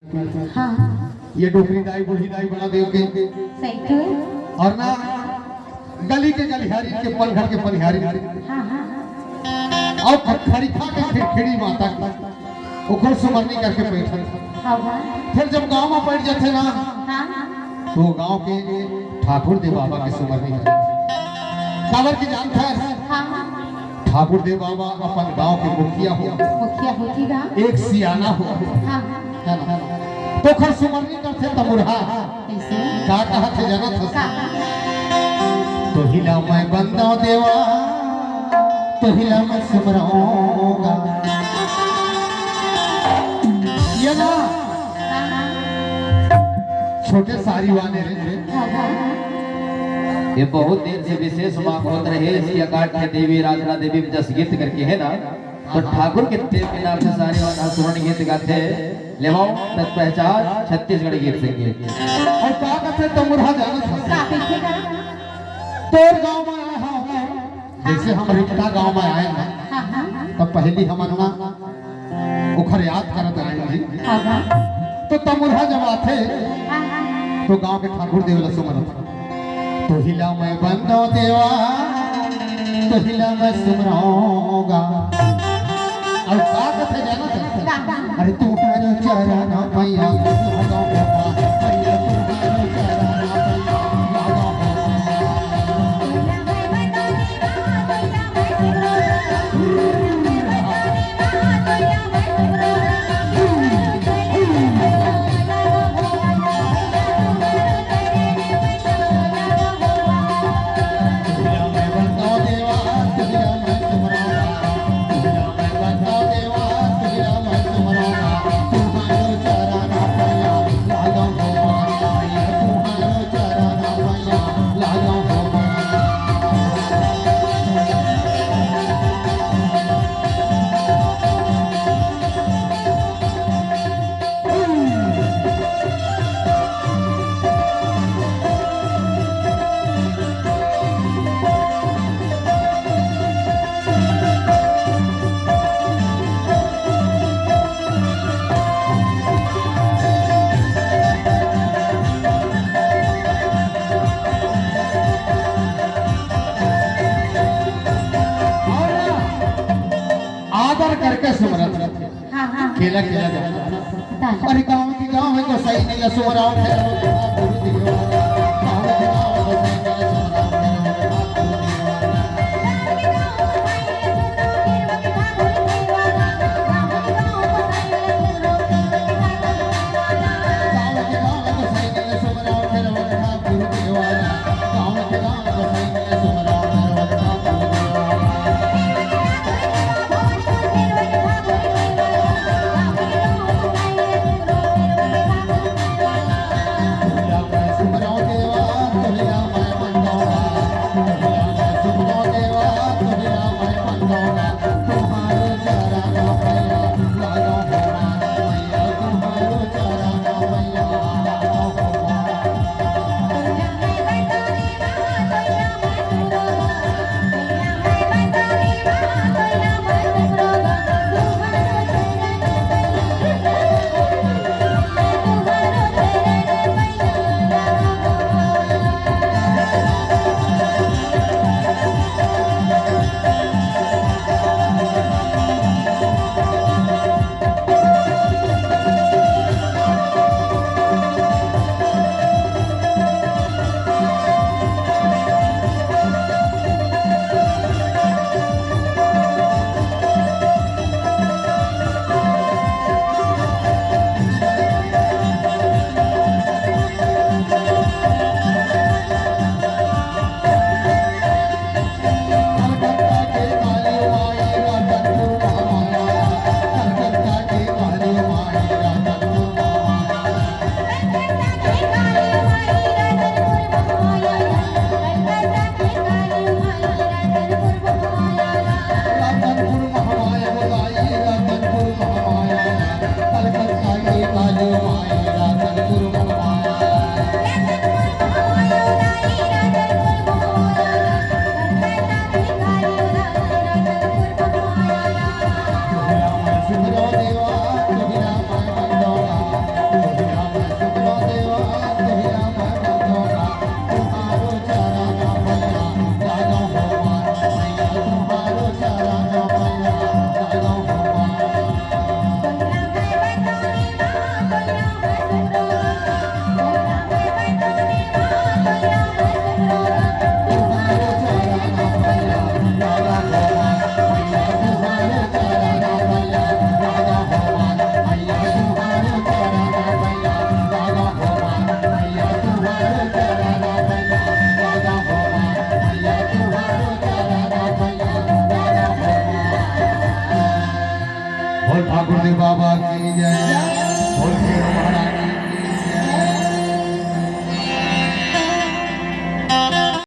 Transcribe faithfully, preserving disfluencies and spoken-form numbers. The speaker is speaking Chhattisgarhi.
हाँ, हाँ। ये डोकरी दाई, बूढ़ी दाई बना देव के। सही तो है। और ना गली के गलिहारी के, पनघट के पनिहारी। हाँ, हाँ। और ख-, खरीफा के खिड़खिड़ी माता के, ओकर सुमरनी करके बैठे। हाँ, हाँ। फिर जब गांव में बैठ जाते ना, हाँ, हाँ। तो गांव के ठाकुर देव बाबा के सुमरनी करे। काबर के जानता है? हाँ, हाँ। ठाकुर देव बाबा अपन गांव के मुखिया हो, मुखिया होती बा। एक सियाना हो, हाँ। है ना? तो ओखर सुमरनी करथे तमुरहा। कैसे? का कहत हे जानत हस? का? तोहिला मैं बंदव देवा, तोहिला मैं सुमरव गा। ये ना, हाँ, हाँ। छोटे सारी वाले रे। हाँ, हाँ। ये बहुत दिन से विशेष मांग होत रहे, इसकी अकाट के देवी राजना देवी में जस गीत करके है ना, तो ठाकुर के प्रेम के नाम से सारी वाला सुमरन गीत गाथे। लेवाओ, तब पहचान छत्तीसगढ़ गीत संगीत। और का कहते तमुरहा जानत हस? का कहिथे का? तोर गांव में आए हंव, जैसे हम रिपटा गांव में आए ना, हाँ, हाँ। तब पहली हमन ना ओखर याद करत आए जी। हाँ, हाँ। तो तमुरहा जब आथे, हाँ, हाँ। तो गांव के ठाकुर देव ला सुमरत। तोहिला मैं बंदव देवा, तोहिला मैं सुमरव गा। और का कथे जानत हस? का? अरे तुम्हारो चरण पैया लागो हो, पैया तुम्हारो चरण पैया लागो हो। आदर करके सुमरत। हाँ, हाँ। केला, केला जा। हाँ। अरे गाँव की गाँव है, गोसाई नहीं ला सुमरव। बोल ठाकुर जी बाबा की जय।